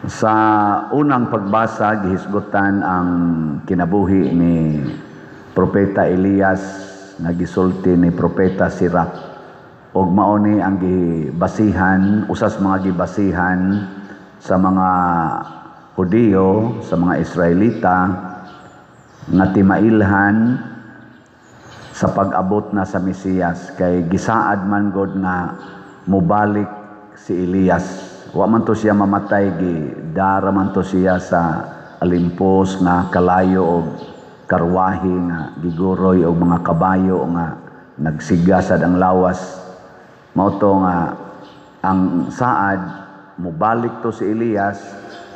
Sa unang pagbasa, gihisgutan ang kinabuhi ni Propeta Elias nga gisulti ni Propeta Sirach. Og mao ni ang gibasihan, usas mga gibasihan sa mga Hudiyo, sa mga Israelita nga timailhan sa pag-abot na sa Mesiyas, kay gisaad man god nga mobalik si Elias. Wa man to siya mamatay, gidara man to siya sa alimpos nga kalayo og karwahe nga giguroy og mga kabayo nga nagsigasad ang lawas. Mao to nga ang saad, mobalik to si Elias,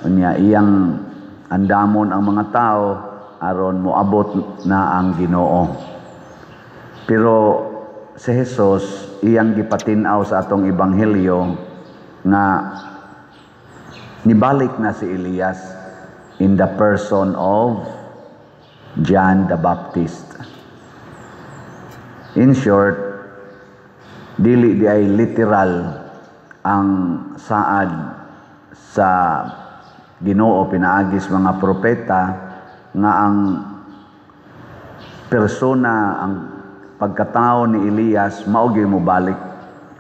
unya iyang andamon ang mga tao aron moabot na ang Ginoo. Pero si Jesus, iyang gipatin-aw sa atong ebanghelyo nga nibalik na si Elias in the person of John the Baptist. In short, dili di ay literal ang saad sa Ginoo pinaagis mga propeta nga ang persona, ang pagkatao ni Elias mao gyud mobalik,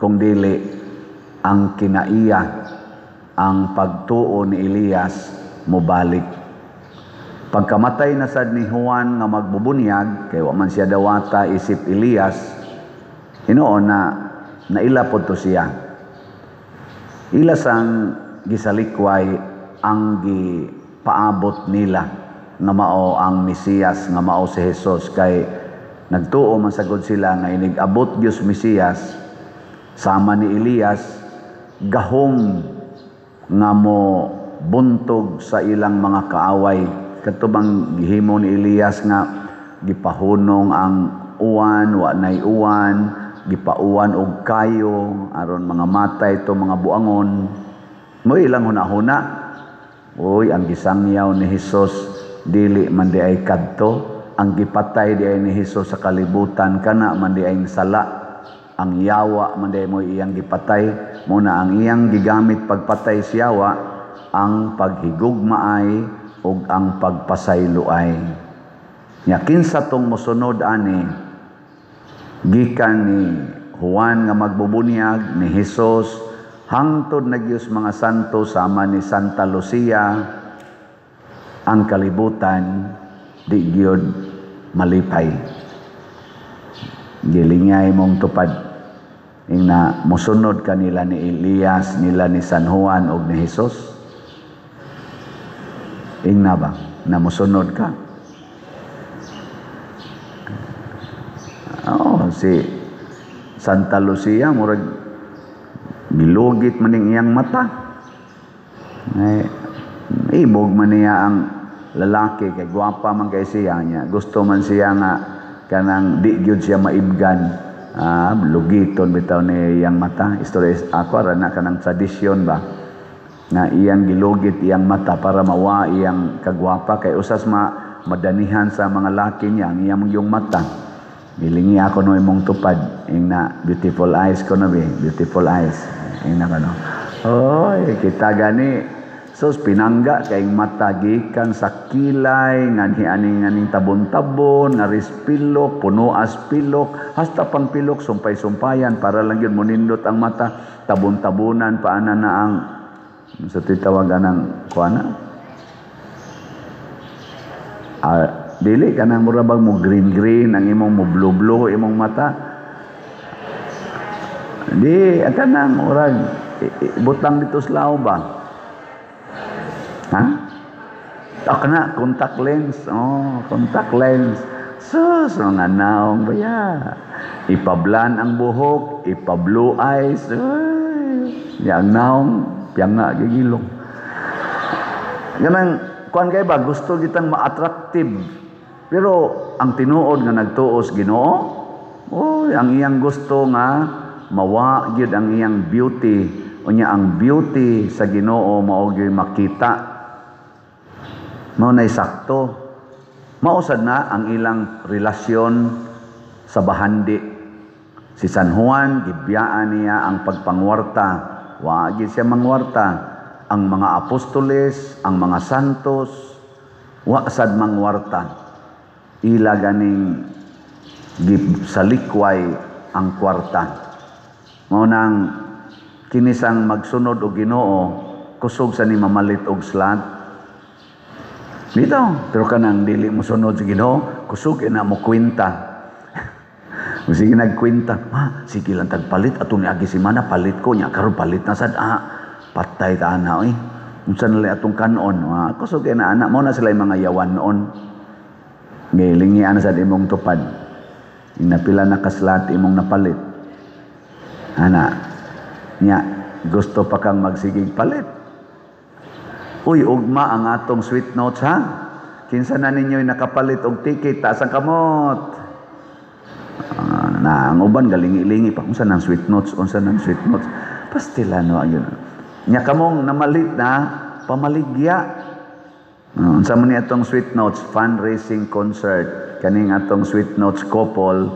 kung dili ang kinaiya, ang pagtuo ni Elias mobalik. Pagkamatay na sad ni Juan nga magbubunyag, kay wa man siya dawata isip Elias, hinuon na naila pod to siya. Ila sang gisalikway ang gipaabot nila nga mao ang Mesiyas, nga mao si Jesus, kay nagtuo man sagod sila nga inig abot Dios Mesiyas sama ni Elias, gahom nga mo buntog sa ilang mga kaaway. Kadto bang gihimo ni Elias nga gipahunong ang uwan, wa nay uwan, gipauwan og kayo aron mga matay to mga buangon. Mo ilang hunahuna, uy, ang gisangyaw ni Hesus dili man di ay kadto, ang gipatay di ay ni Hesus sa kalibutan kana man di ay sala, ang yawa man di ay mo iyang gipatay. Muna ang iyang gigamit pagpatay sa yawa ang paghigugmaay ug ang pagpasayloay. Nya kinsa tong mosunod ani gikan ni Juan nga magbubunyag, ni Hesus, hangtod na Diyos mga santo sama ni Santa Lucia, ang kalibutan di gyud malipay. Gilingay mong tupad ing na mosunod kanila ni Elias, nila ni San Juan ug ni Hesus. Ingna ba na mosunod ka? Oh, si Santa Lucia murag gilugit man ning iyang mata. Ay, ibog man niya ang lalaki kay gwapa man kay siya niya. Gusto man siya nga kanang di gyud siya maibgan. Ah, lugiton bitaw ni iyang mata. Istorya ako ra na kanang tradisyon ba nga iyang gilugit iyang mata para mawa iyang kagwapa, kay usas madanihan sa mga laki niya ang iyang yung mata. Gilingi ako no imong tupad ing na beautiful eyes ko no be, beautiful eyes ing na kano. Oy, kita gani sus pinangga kay mata gikan sa kilay nganhi aning aning tabon-tabon nga pilok, puno as pilok, hasta pang pilok sumpay-sumpayan para lang yun monindot ang mata, tabon-tabonan paana na ang sa titawagan ng kuana. Dili kanang mura bang mo green green ang imong mo blue blue imong mata. Di kanang murag butang dito sa lao ba? Ha? Ah, kana contact lens. Oh, contact lens. Sus, mga naong baya. Ipablan ang buhok, ipa-blue eyes. Uy, yang naong piyanga gigilong. Ganang kuan kay ba gusto kitang ma-attractive. Pero ang tinuod nga nagtuos Ginoo, oh, ang iyang gusto nga mawa gyud ang iyang beauty. Unya ang beauty sa Ginoo mao gyud makita. Mao nay sakto. Mao sad na ang ilang relasyon sa bahandi. Si San Juan gibiyaan niya ang pagpangwarta. Wa gyud siya mangwarta. Ang mga apostoles, ang mga santos, wa sad mangwarta. Ila ganing salikway ang kwarta. Mao nang kinisang magsunod og Ginoo, kusog sa ni mamalit og slot. Dito, pero kanang dili mo sunod sa Ginoo, kusog na mo kwenta. Sige nagkwenta, "Ma, sige lang tagpalit ato ni agi semana palit ko nya karon palit na sad, ah, patay ta ana oy. Unsa na lang atong kanon?" Ah, kusog na ana mo na sila yung mga yawan noon. Gilingi ana sad imong tupad. Napila na ka slot imong napalit. Ana, nya gusto pa kang magsigig palit. Uy, ugma ang atong Sweet Notes, ha. Kinsa na ninyo'y nakapalit og ticket, taas ang kamot. Na ang uban galingi-lingi pa, "Unsa nang Sweet Notes? Unsa nang Sweet Notes?" Pastila no ayun. Nya kamong namalit na, pamaligya. Unsa man ni atong Sweet Notes fundraising concert? Kaning atong Sweet Notes couple,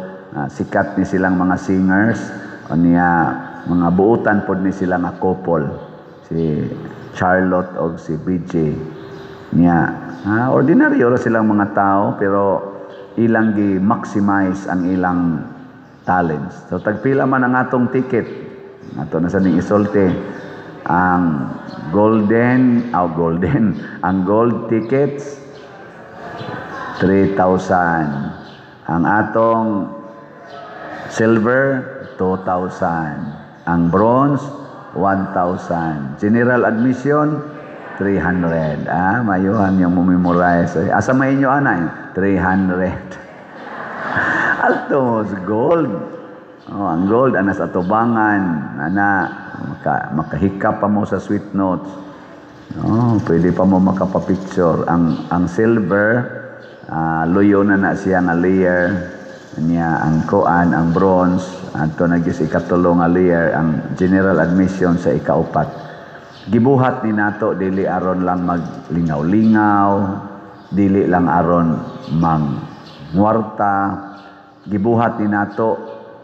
sikat ni silang mga singers niya, mga buutan pod ni sila nga couple, si Charlotte og si BJ niya. Ordinaryo ra silang mga tao pero ilang gi maximize ang ilang talents. So tagpila man ang atong ticket? Ato na sa ning isulti ang golden, oh, golden, ang gold tickets, 3,000. Ang atong silver, 2,000. Ang bronze, 1,000. General admission, 300. Ah, mayuhan yung memorize. Asa may inyo ana? 300. Altos, gold. Oh, ang gold anas atubangan, ana makahikap pa mo sa Sweet Notes. Oh, pwede pa mo makapapicture. Ang silver, luyo na na siya nga layer niya. Ang kuan, ang bronze, adto na gyud sa ikatulo nga layer, ang general admission sa ikaupat. Gibuhat ni nato dili aron lang maglingaw-lingaw, dili lang aron mangwarta. Gibuhat ni nato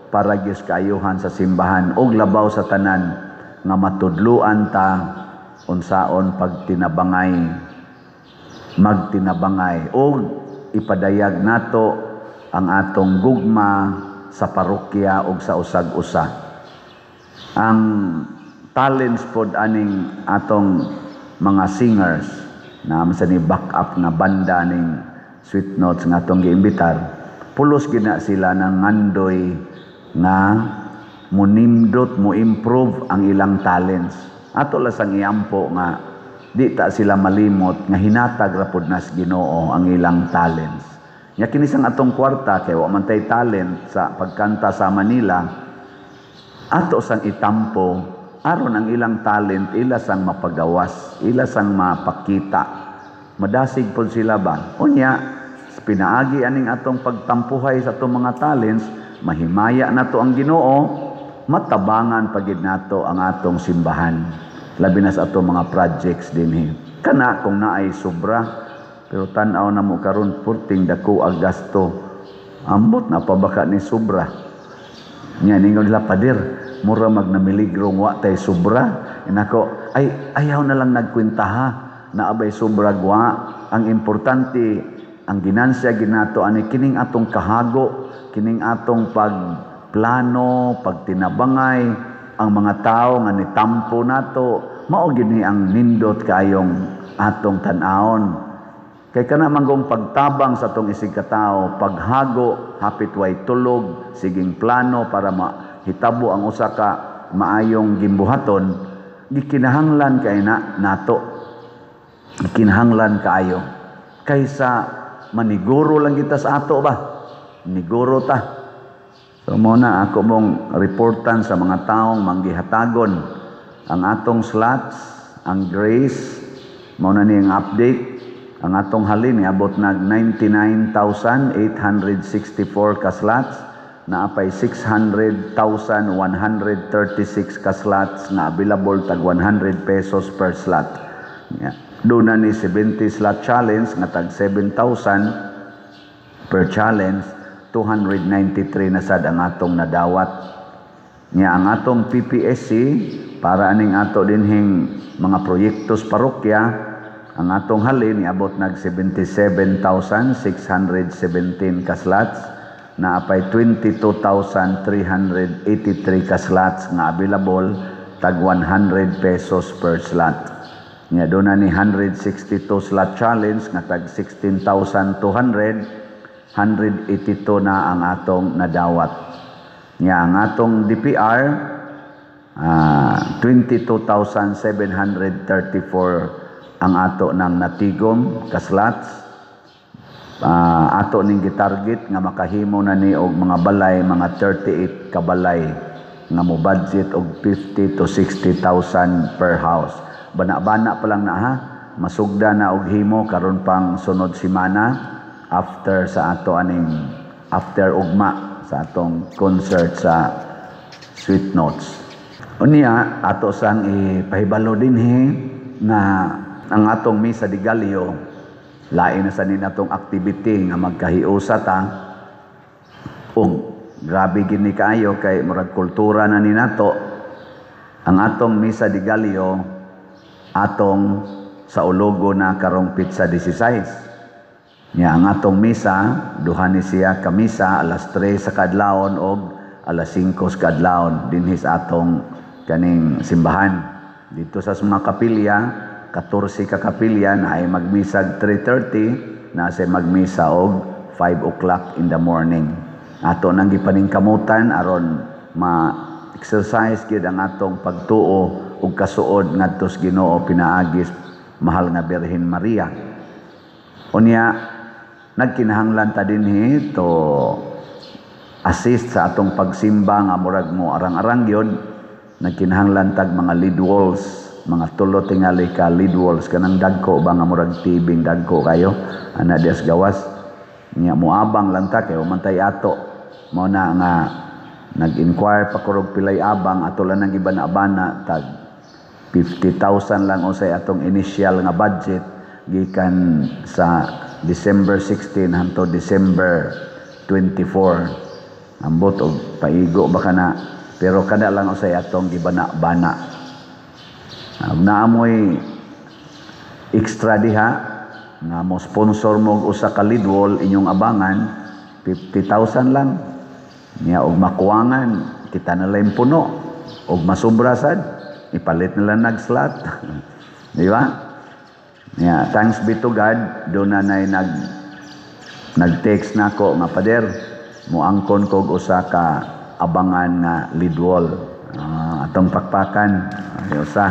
para gyud kaayuhan sa simbahan ug labaw sa tanan nga matudluan ta unsaon pagtinabangay, magtinabangay ug ipadayag nato ang atong gugma sa parokya ug sa usag-usa. Ang talents pod aning atong mga singers na sa ni back up nga banda ning Sweet Notes nga atong giimbitar, pulos gina sila ng ngandoy nga munindot, mo improve ang ilang talents. Ato lasang iampo nga di ta sila malimot nga hinatag ra pod nas Ginoo ang ilang talents. Nya kini sang atong kwarta, kay wa man tay talent sa pagkanta sa Manila, ato sang itampo aron ang ilang talent ila sang mapagawas, ila sang mapakita. Madasig pod sila ba? Unya, pinaagi aning atong pagtampuhay sa atong mga talents, mahimaya nato ang Ginoo, matabangan pagid nato ang atong simbahan. Labi na sa atong mga projects dinhi. Kana kung naay sobra, pero tan-aw na mo karon, purting dako ang gasto. Ambot na pa baka ni sobra. Nya ningon nila, "Pader, mura magnamiligrong wa tay sobra." Inako, "Ay ayaw na lang nagkwenta ha. Naabay sobra gwa. Ang importante, ang ginansya ginato ani kining atong kahago, kining atong pagplano, pagtinabangay, ang mga tao nga nitampo nato, mao gini ang nindot kayong atong tan-awon. Kay kana manggong pagtabang sa atong isig katao, paghago, hapit way tulog, siging plano para mahitabo ang usa ka maayong gimbuhaton, gikinahanglan kay na nato. Gikinahanglan kaayo. Kaysa maniguro lang kita sa ato ba? Niguro ta. So mo na ako mong reportan sa mga taong manggihatagon ang atong slots, ang grace, mao na ni ang update. Ang atong halin niabot nag 99,864 ka slots, naapay 600,136 ka slots nga available, tag 100 pesos per slot. Yeah. Doon na ni 70 slot challenge nga tag 7,000 per challenge, 293 na sad ang atong nadawat. Nya ang atong PPSC para aning ato dinhing mga proyekto sa parokya, ang atong halin niabot nag 77,617 ka slots, naa pay 22,383 ka slots nga available, tag 100 pesos per slot. Nya doon na ni 162 slot challenge nga tag 16,200, 182 na ang atong nadawat. Nya ang atong DPR, 22,734 ang ato ng natigom ka slots. Ato ning gitarget nga makahimo na ni og mga balay, mga 38 ka balay nga mo budget og 50 to 60,000 per house. Bana-bana pa lang na ha, masugda na og himo karon pang sunod semana after sa ato aning after ugma sa atong concert sa Sweet Notes. Unya ato sang ipahibalo dinhi nga ang atong Misa de Gallo, lain na sa ni natong activity nga magkahiusa ta, ug grabe gini kaayo kay murag kultura na ni nato ang atong Misa de Gallo, atong sa ulogo na karong petsa 16. Nya ang atong misa, duha ni siya ka misa, alas 3 sa kadlawon og alas 5 sa kadlawon dinhi sa atong kaning simbahan. Dito sa mga kapilya, 14 ka kapilya na ay magmisag 3:30, na say magmisa og 5 o'clock in the morning. Ato nang gipaningkamutan aron ma-exercise gyud ang atong pagtuo ug kasuod ngadto sa Ginoo pinaagis mahal nga Birhen Maria. Unya nagkinahanglan ta dinhi to assist sa atong pagsimba nga murag mo arang-arang gyud, nagkinahanglan tag mga lead walls, mga tulo tingali ka lead walls, kanang dagko ba nga murag tibing dagko kayo ana dias gawas. Nya moabang lang ta kay man tay ato, mao na nga nag-inquire pa kurog pilay abang, ato lang nang gibana-bana tag 50,000 lang usay atong initial nga budget gikan sa December 16 hangtod December 24. Ambot og paigo ba kana, pero kada lang usay atong gibana-bana. Naamoy extra diha nga mo sponsor mo og usa ka lead wall inyong abangan, 50,000 lang. Nya og makuwangan kita na lang puno, og masubra sad ipalit nila nag-slot. Di ba? Nya thanks be to God, do na nay nag-text nako nga, "Pader, moangkon kog usa ka abangan nga lead wall." Atong pakpakan ay usa.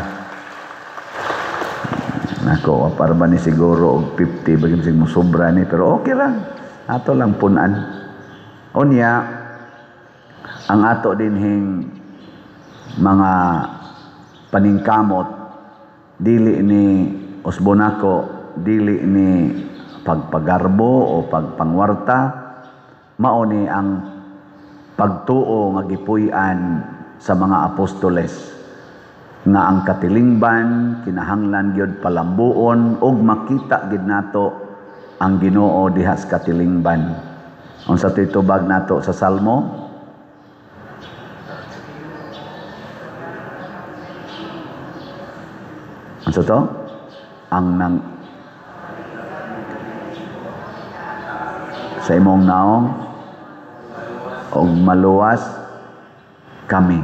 Nako, para ba ni siguro og 50 bagim sig mo sobra ni, pero okay lang. Ato lang punan. Unya ang ato dinhing mga paningkamot dili ni usbonako, dili ni pagpagarbo o pagpangwarta, mao ni ang pagtuo nga gipuy-an sa mga apostoles nga ang katilingban kinahanglan gyud palambuon ug makita gid nato ang Ginoo diha sa katilingban. Unsa to'y tubag nato sa Salmo? Unsa to? Ang nang sa imong naong og maluwas kami.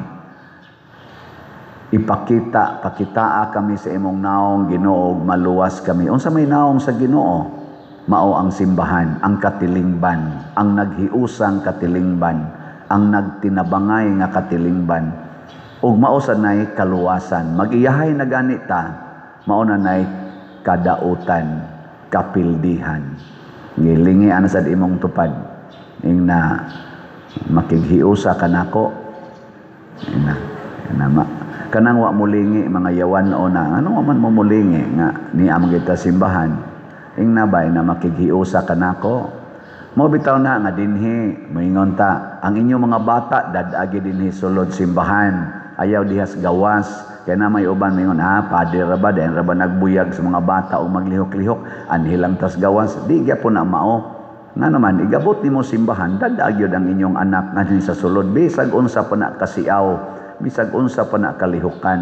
Ipakita, pakitaa kami sa imong naong, Ginoo, ug maluwas kami. Unsa may naong sa Ginoo? Mao ang simbahan, ang katilingban, ang naghiusang katilingban, ang nagtinabangay nga katilingban. Ug mao sa nay kaluwasan. Mag-iyahay na gani ta, mao na nay kadautan, kapildihan. Gilingi ana sad imong tupad. Ing na makighiusa kanako. Ing na, na ma, kanang wa mulingi mga yawan o na, ano man mo mulingi nga niya kita simbahan. Ing na ba na makighiusa kanako? Mo bitaw na nga dinhi moingon ta ang inyong mga bata dadagi dinhi sulod simbahan, ayaw dihas gawas. Kaya na may uban moingon, pader ra ba, dayon ra ba nagbuyag sa mga bata o maglihok-lihok, anhi lang tas gawas. Di gyapon na mao. Nga naman, igabot nimo simbahan, dad-a gyud ang inyong anak nganhi sa sulod, bisag unsa pa na kasiaw, bisag unsa pa na kalihukan.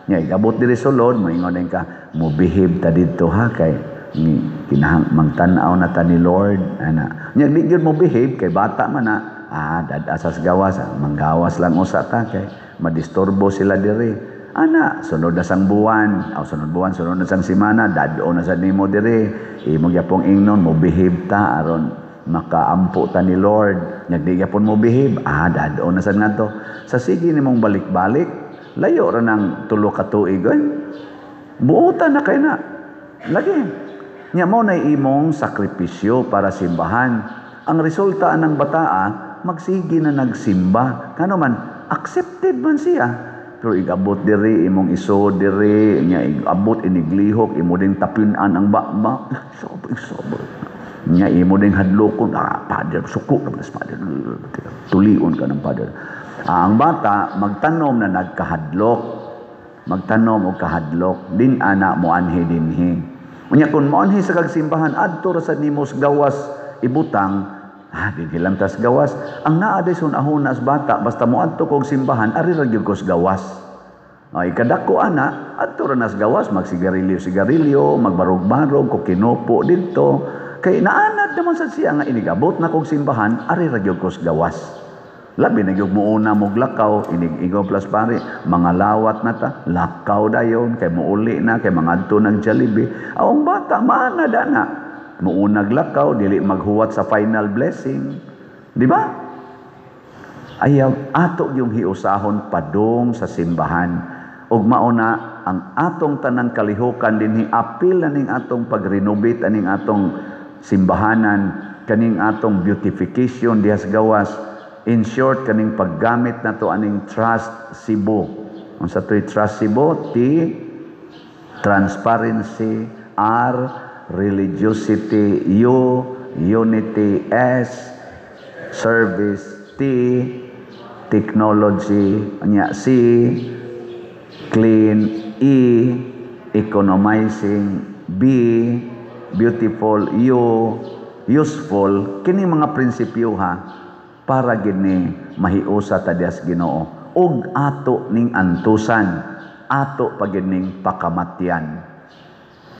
Nya igabot diri sulod, moingon din ka, "Mobehave ta didto ha, kay ni kinahang mangtan-aw na ta ni Lord," ana. Nya di gyud mo behave kay bata man na, "Ah, dad-a sa gawas, manggawas lang usa ta kay madisturbo sila diri," ana. Sunod na sang buwan, aw sunod buwan, sunod na sang semana, dad-o na sa nimo diri, imo gyapong ingnon, "Mo behave ta aron makaampo ta ni Lord." Nya di gyapon mo behave, ah, dad-o na sad ngadto. Sa sige nimong balik-balik, layo ra nang 3 ka tuig oy. Buotan na kay na. Lagi. Nya mo na imong sakripisyo para simbahan. Ang resulta ng bataa, magsige na nagsimba. Kano man, accepted man siya. Pero igabot diri, imong isod diri, nya igabot iniglihok, imo ding tapinan ang baba. Sobra, sobra. Nya imo ding hadlokon, "Ah, father, suko na sa father." Tulion ka ng father. Ah, ang bata, magtanom na nagkahadlok. Magtanom og kahadlok, din ana mo anhi dinhi. Unya kung moanhi sa kagsimbahan, adto ra sa nimo sa gawas ibutang, "Ah, di lang tas gawas." Ang naa day sun-ahuna sa bata, basta moadto kog simbahan, ari ra gyud ko sa gawas. Ay, kadako ana, adto ra nas gawas, magsigarilyo-sigarilyo, magbarog-barog, kukinupo didto. Kay naanad naman sad siya nga inigabot na kog simbahan, ari ra gyud ko sa gawas. Labi na gyud muuna mog lakaw, inig ingon plus pare, mga lawat na ta, lakaw dayon, kay muuli na, kay mangadto nag Jollibee. Ang bata, maanad ana. Muunag lakaw, dili maghuwat sa final blessing. Di ba? Ayaw, ato yung hiusahon padung sa simbahan. Ug mauna ang atong tanang kalihukan dinhi, apil na ning atong pag-renovate aning atong simbahanan, kaning atong beautification diha sa gawas. In short, kaning paggamit nato aning Trust Cebu. Unsa to'y Trust Cebu? T, transparency, R, religiosity, U, unity, S, service, T, technology, nya C, clean, E, economizing, B, beautiful, U, useful. Kini mga prinsipyo ha, para gini mahiusa ta diha sa Ginoo ug ato ning antusan, ato pa ning pakamatyan.